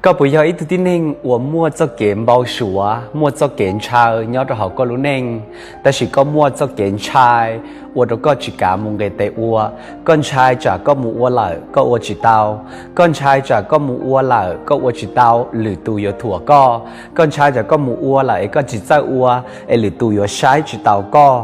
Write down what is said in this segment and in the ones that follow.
Koj puas yog ib tug tib neeg uas muaj txoj kev npau suav, muaj txoj kev ntshaw nyob rau hauv koj lub neej, tab sis koj muaj txoj kev ntshai ua rau koj tsis kav mus nqis tes ua? Koj ntshai tsam koj mus ua lawm koj ua tsis tau, koj ntshai tsam koj mus ua lawm koj ua tsis tau lwm tus yuav thuam koj, koj ntshai tsam koj mus ua lawm es koj tsis txawj ua es lwm tus yuav saib tsis taus koj.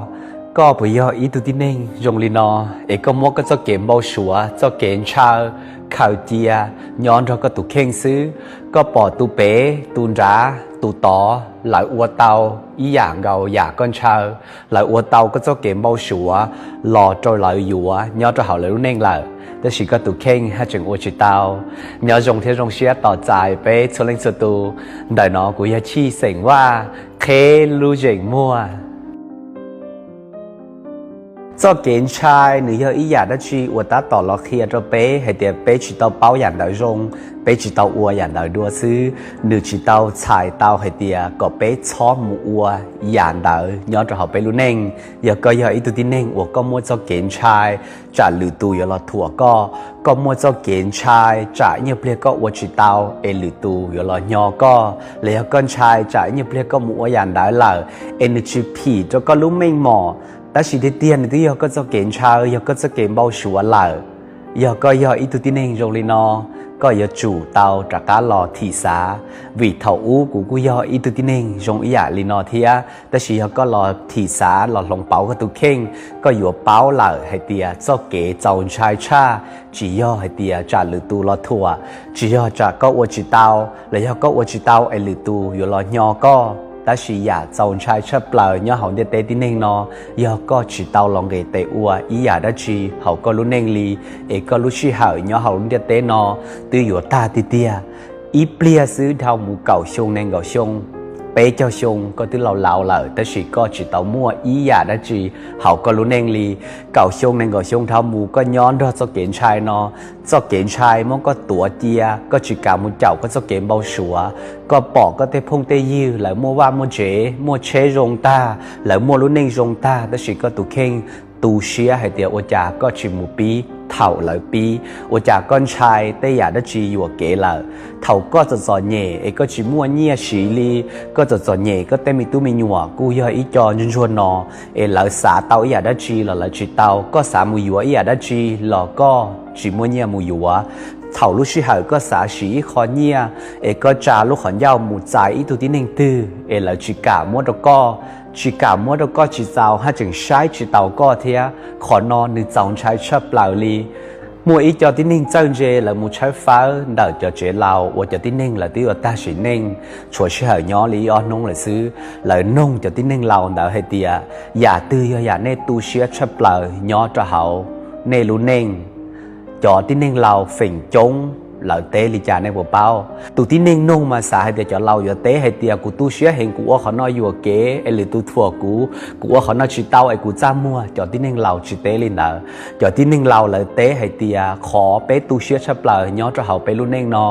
Koj puas yog ib tug tib neeg zoo li no, es koj muab koj txoj kev npau suav, txoj kev ntshaw khaws cia nyob nrog koj tus kheej xwb? Koj pom tus pem, tus nrad, tus tod lawv ua tau ib yam nkaus yam koj ntshaw, lawv ua tau koj txoj kev npau suav los rau lawv yuav nyob rau hauv lawv lub neej lawm, tab sis koj tus kheej haj tseem ua tsis tau. Nyob zoo thiab zoo siab tos txais peb txhua leej txhua tus. Ntawm no kuv yog Chij xeem Vaj, qheb lub zeem muag. Txoj kev ntshai nws yog ib yam dab tsi uas tab tom los qhia rau peb hais tias peb tsis tau paub yam ntawd zoo, peb tsis tau ua yam ntawd dua xwb. Nws tsis tau txhais tau hais tias kom peb txhob mus ua yam ntawd nyob rau hauv peb lub neej. Yog koj yog ib tug tib neeg uas koj muaj txoj kev ntshai tsam lwm tus yuav los thuam koj, koj muaj txoj kev ntshai tsam ib nyuag pliag koj ua tsis tau es lwm tus yuav los nyo koj, los yog koj ntshai tsam ib nyuag pliag koj mus ua yam ntawd lawm es nws tsis phim rau koj lub meej mom, tab sis tiag tiag nws twb yog koj txoj kev ntshaw, yog koj txoj kev npau suav lawm. Yog koj yog ib tug tib neeg zoo li no, koj yuav tsum tau rov qab los thim xav, vim thaum ub kuv kuj yog ib tug tib neeg zoo ib yam li no thiab. Tab sis yog koj los thim xav los hloov pauv koj tus kheej, koj yuav paub lawm hais tias txoj kev txaus ntshai tshaj tsis yog hais tias tsam lwm tus los thuam, tsis yog tsam koj ua tsis tau, los yog koj ua tsis tau es lwm tus yuav los nyo koj. Tab sis yam txaus ntshai tshaj plaws nyob hauv ntiaj teb tib neeg no yog koj tsis tau los nqis tes ua ib yam dab tsi hauv koj lub neej li, es koj lub sij hawm nyob hauv lub ntiaj teb no twb yuav tag tiag tiag. Ib pliag xwb dhau mus kaum xyoo nees nkaum xyoo, peb caug xyoo koj twb laus laus lawm tab sis koj tsis tau muaj ib yam dab tsi hauv koj lub neej li. Kaum xyoo nees nkaum xyoo dhau mus koj nyob nrog txoj kev ntshai no, txoj kev ntshai muab koj tuav cia, koj tsis kam mus caum koj txoj kev npau suav. Koj pom koj tej phooj tej ywg lawv muaj vaj muaj tsev, muaj tsheb zoo tag, lawv muaj lub neej zoo tag, tab sis koj tus kheej tu siab hais tias ua cas koj tsis mus pib thaum lawv pib, ua cas koj ntshai tej yam dab tsi yuam kev lawm. Thaum koj txom txom nyem es koj tsis muaj nyiaj siv li, koj txom txom nyem koj tej me tub me nyuam kuj yog ib co ntsuag ntsuag no, es lawv xav tau ib yam dab tsi los lawv tsis tau, koj xav mus yuav ib yam dab tsi los koj tsis muaj nyiaj mus yuav. Thaum lub sij hawm koj xav siv ib qho nyiaj es koj tsa lub qhov ncauj mus txais ib tug tib neeg twg es lawv tsis kam muab rau koj, tsis kam muab rau koj tsis txaus haj tseem saib tsis taus koj thiab. Qhov no nws txaus ntshai tshaj plaws li. Muaj ib co tib neeg txawj ntse lawv mus tshawb fawb ntawm cov tsev laus uas cov tib neeg lawv twb yuav tag sim neej, tshuav sij hawm nyob li ib ob hnub lawm xwb. Lawv noog cov tib neeg laus ntawd hais tias, yam twg yog yam nej tu siab tshaj plaws nyob rau hauv nej lub neej? Cov tib neeg laus feem coob lawv teb li cas nej puas paub? Tus tib neeg noog mas xav hais tias cov laus yuav teb hais tias kuv tu siab heev, kuv ua qhov no yuam kev es lwm tus thuam kuv, kuv ua qhov no tsis tau es kuv txaj muag. Cov tib neeg laus tsis teb li ntawd. Cov tib neeg laus lawv teb hais tias qhov peb tu siab tshaj plaws nyob rau hauv peb lub neej no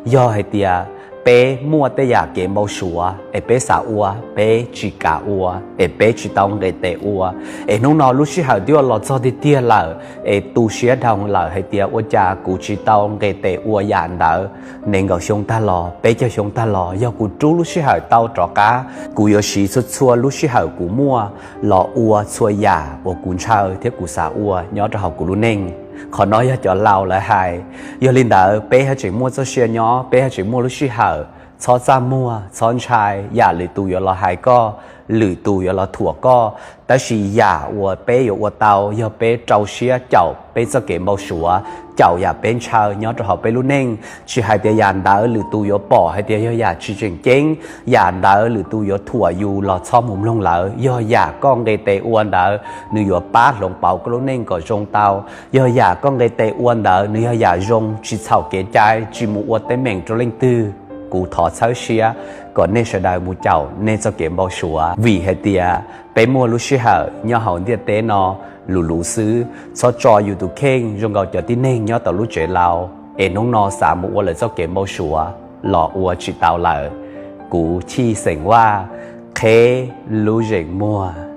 yog hais tias peb muaj tej yam kev npau suav es peb xav ua peb tsis kam ua, es peb tsis tau nqis tes ua. Es hnub no lub sij hawm twb los txog tiag tiag lawm, es tu siab dhau lawm hais tias ua cas kuv tsis tau nqis tes ua yam ntawd. Nees nkaum xyoo tag los, peb caug xyoo tag los, yog kuv rub lub sij hawm tau rov qab, kuv yuav siv txhua txhua lub sij hawm kuv muaj los ua txhua yam uas kuv ntshaw thiab kuv xav ua nyob rau hauv kuv lub neej. Qhov no yog cov laus lawv hais. Yog li ntawd peb haj tseem muaj txoj sia nyob, peb haj tseem muaj lub sij hawm. Txhob txaj muag, txhob ntshai yam lwm tus yuav los hais koj, lwm tus yuav los thuam koj. Tab sis yam uas peb yuav ua tau yog peb rau siab caum peb txoj kev npau suav, caum yam peb ntshaw nyob rau hauv peb lub neej. Tsis hais tias yam ntawd lwm tus yuav pom hais tias yog yam tsis tseem ceeb, yam ntawd lwm tus yuav thuam yus los txhob mus mloog lawv. Yog yam koj nqis tes ua ntawd nws yuav pab hloov pauv koj lub neej kom zoo tau. Yog yam koj nqis tes ua ntawd nws yog yam zoo, tsis txhaum kev cai, tsis mus ua teeb meem rau leej twg, kuv thov txhawb siab kom nej sawv daws mus caum nej txoj kev npau suav. Vim hais tias peb muaj lub sij hawm nyob hauv ntiaj teb no luv luv xwb. Txhob tso yus tus kheej zoo nkaus cov tib neeg nyob tom lub tsev laus es hnub no xav mus ua lawv txoj kev npau suav los ua tsis tau lawm. Kuv Chij xeem Vaj, qheb lub zeem muag.